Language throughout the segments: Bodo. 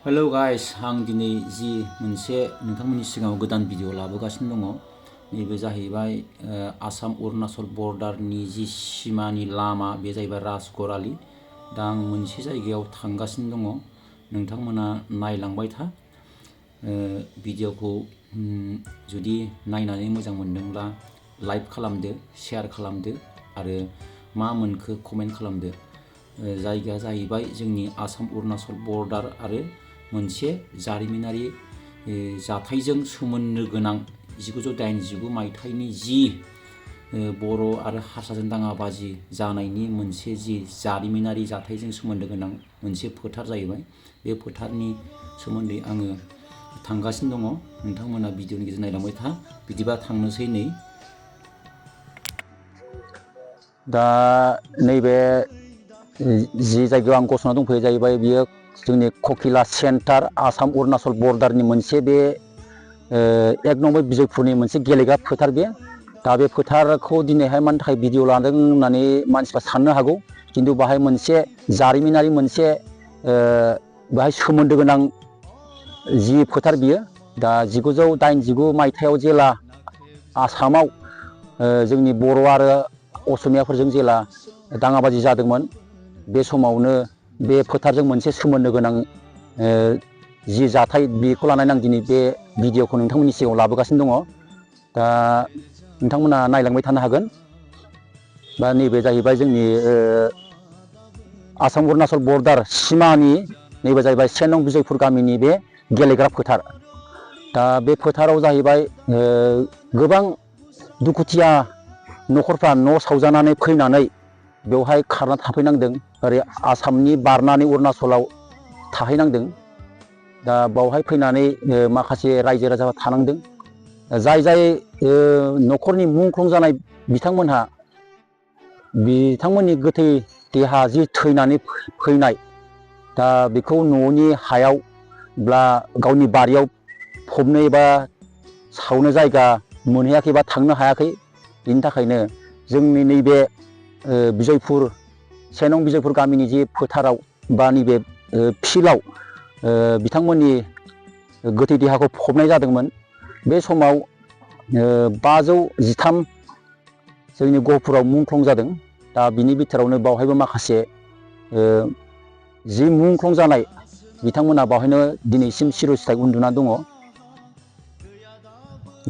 हेलो गाइस, आं दिनै जि मोनसे नोंथांमोननि सिगाङाव गोदान भिडिअ लाबोगासिनो दङ। नैबे जाहैबाय आसाम अरुणाचल बर्डारनि जि सिमानि लामा, बे जाहैबाय राजगरालि। दा आं मोनसे जायगायाव थांगासिनो दङ। नोंथांमोना नायलांबाय था। भिडिअखौ जुदि नायनानै मोजां मोनदोंब्ला लाइक खालामदो, शेयार खालामदो आरो मा मोनखो कमेन्ट खालामदो। जायगाया जाहैबाय जोंनि आसाम अरुणाचल बर्डार आरो मोनसे जारिमिनारि जाथायजों सोमोन्दो गोनां 1989 मायथाइनि जि बर' आरो हारसाजों दाङाबाजि जानायनि मोनसे जि जारिमिनारि जाथायजों सोमोन्दो गोनां मोनसे फोथार जाहैबाय। बे फोथारनि सोमोन्दै आङो थांगासिनो दङ। नोंथांमोना भिडिअनि गेजेरजों नायलांबाय था। बिदिबा थांनोसै नै। दा नैबे जि जायगायाव आं गसंना दंफैयो जाहैबाय बियो जोंनि ककिला सेन्टार आसाम अरुणाचल बर्डारनि मोनसे बे 1 नम्बर बिजयपुरनि मोनसे गेलेग्रा फोथार। बे दा बे फोथारखौ दिनैहाय मानि थाखाय भिडिअ लादों होननानै मानसिफ्रा साननो हागौ, खिन्थु बाहाय मोनसे जारिमिनारि मोनसे बाहाय सोमोन्दो गोनां जि फोथार बियो। दा 1989 मायथाइयाव जेला आसामाव जोंनि बर' आरो असमियाफोरजों जेला दाङाबाजि जादोंमोन, बे समावनो बे फोथारजों मोनसे सोमोन्दो गोनां जि जाथाय, बेखौ लानानै आं दिनै बे भिडिअखौ नोंथांमोननि सिगाङाव लाबोगासिनो दङ। दा नोंथांमोना नायलांबाय थानो हागोन। दा नैबे जाहैबाय जोंनि आसाम अरुणाचल बर्डार सिमानि नैबे जाहैबाय 1 नं बिजयपुर गामिनि बे गेलेग्रा फोथार। दा बे फोथाराव जाहैबाय गोबां दुखुथिया न'खरफ्रा न' सावजानानै फैनानै बेवहाय खारना थाफैनांदों। ओरै आसामनि बारनानै अरुणाचलाव थाहैनांदों। दा बावहाय फैनानै माखासे रायजो राजाफ्रा थानांदों। जाय न'खरनि मुंख्लं जानाय बिथांमोननि गोथै देहा जि थैनानै फैनाय, दा बेखौ न'नि हायाव बा गावनि बारियाव फबनो एबा सावनो जायगा मोनहैयाखै बा थांनो हायाखै। बिनि थाखायनो जोंनि नैबे बिजयपुर 1 नं बिजयपुर गामिनि जि फोथाराव बा नैबे फिल्डआव बिथांमोननि गोथै देहाखौ फबनाय जादोंमोन। बे समाव 513 जोंनि गहपुराव मुंख्लं जादों। दा बिनि बिथोरावनो बावहायबो माखासे जि मुंख्लं जानाय बिथांमोना बावहायनो दिनैसिम सिर'सिथाय उन्दुना दङ।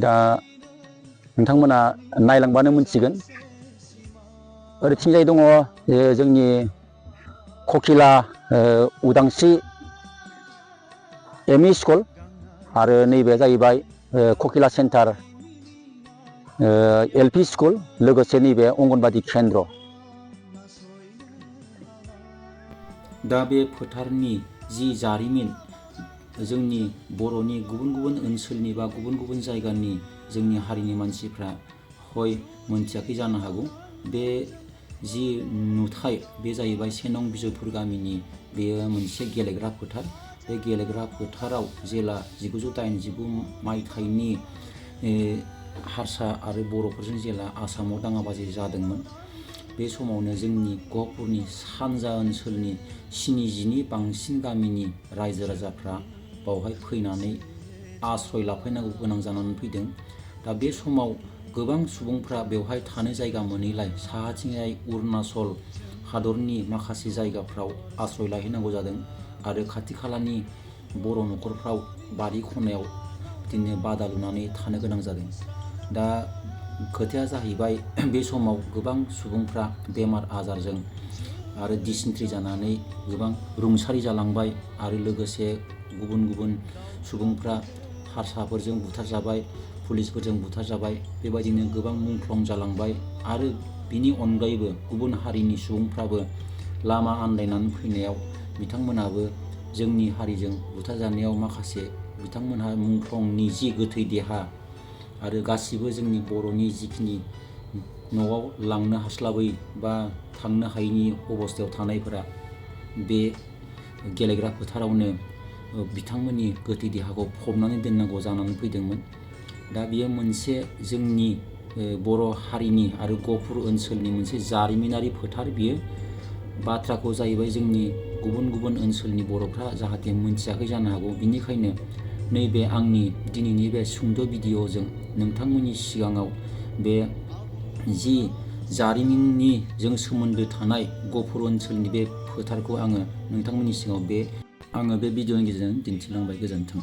दा नोंथांमोना नायलांबानो मोनथिगोन। ओरैथिंजाय दङ जोंनि ककिला उदांस्रि एम इ स्कुल आरो नैबे जाहैबाय Kokila centre L P school, लोगोसे नैबे अंगनबादि केन्द्र। दा बे फोथारनि जि जारिमिन, जोंनि बर'नि गुबुन गुबुन ओनसोलनि बा गुबुन गुबुन जायगानि जोंनि हारिनि मानसिफ्रा हय मोनथियाखै जानो हागौ। बे जि नुथाय, बे जाहैबाय 1 नं बिजयपुर गामिनि बेयो मोनसे गेलेग्रा फोथार। बे गेलेग्रा फोथाराव जेला 1989 मायथाइनि हारसा आरो बर'फोरजों जेला आसामाव दाङाबाजि जादोंमोन, बे समावनो जोंनि गहपुरनि सानजा ओनसोलनि 70नि बांसिन गामिनि रायजो राजाफ्रा बावहाय फैनानै आश्रय लाफैनांगौ गोनां जानानै फैदों। दा बे समाव गोबां सुबुंफ्रा बेवहाय थानो जायगा मोनैलाय साहाथिंजाय अरुणाचल हादरनि माखासे जायगाफ्राव आश्रय लाहैनांगौ जादों आरो खाथि खालानि बर' न'खरफ्राव बारि खनायाव बिदिनो बादा लुनानै थानो गोनां जादों। दा खोथाया जाहैबाय, बे समाव गोबां सुबुंफ्रा बेमार आजारजों आरो डिसेन्ट्रि जानानै गोबां रुंसारि जालांबाय आरो लोगोसे गुबुन गुबुन सुबुंफ्रा हारसाफोरजों बुथारजाबाय, पुलिसफोरजों बुथारजाबाय। बेबायदिनो गोबां मुंख्लं जालांबाय आरो बिनि अनगायैबो गुबुन हारिनि सुबुंफ्राबो लामा आन्दायनानै फैनायाव बिथांमोनाबो जोंनि हारिजों बुथारजानायाव माखासे बिथांमोनहा मुंख्लंनि जि गोथै देहा आरो गासिबो जोंनि बर'नि जिखिनि न'आव लांनो हास्लाबै बा थांनो हायैनि अबस्थायाव थानायफोरा बे गेलेग्रा फोथारावनो बिथांमोननि गोथै देहाखौ फबनानै दोननांगौ जानानै फैदोंमोन। दा बेयो मोनसे जोंनि बर' हारिनि आरो गहपुर ओनसोलनि मोनसे जारिमिनारि फोथार। बियो बाथ्राखौ जाहैबाय जोंनि गुबुन गुबुन ओनसोलनि बर'फ्रा जाहाथे मोनथियाखै जानो हागौ। बिनिखायनो नैबे आंनि दिनैनि बे सुंद' भिडिअ'जों नोंथांमोननि सिगाङाव बे जि जारिमिननि जों सोमोन्दो थानाय गहपुर ओनसोलनि बे फोथारखौ आङो नोंथांमोननि सिगाङाव बे भिडिअ'नि गेजेरजों दिन्थिलांबाय। गोजोन्थों।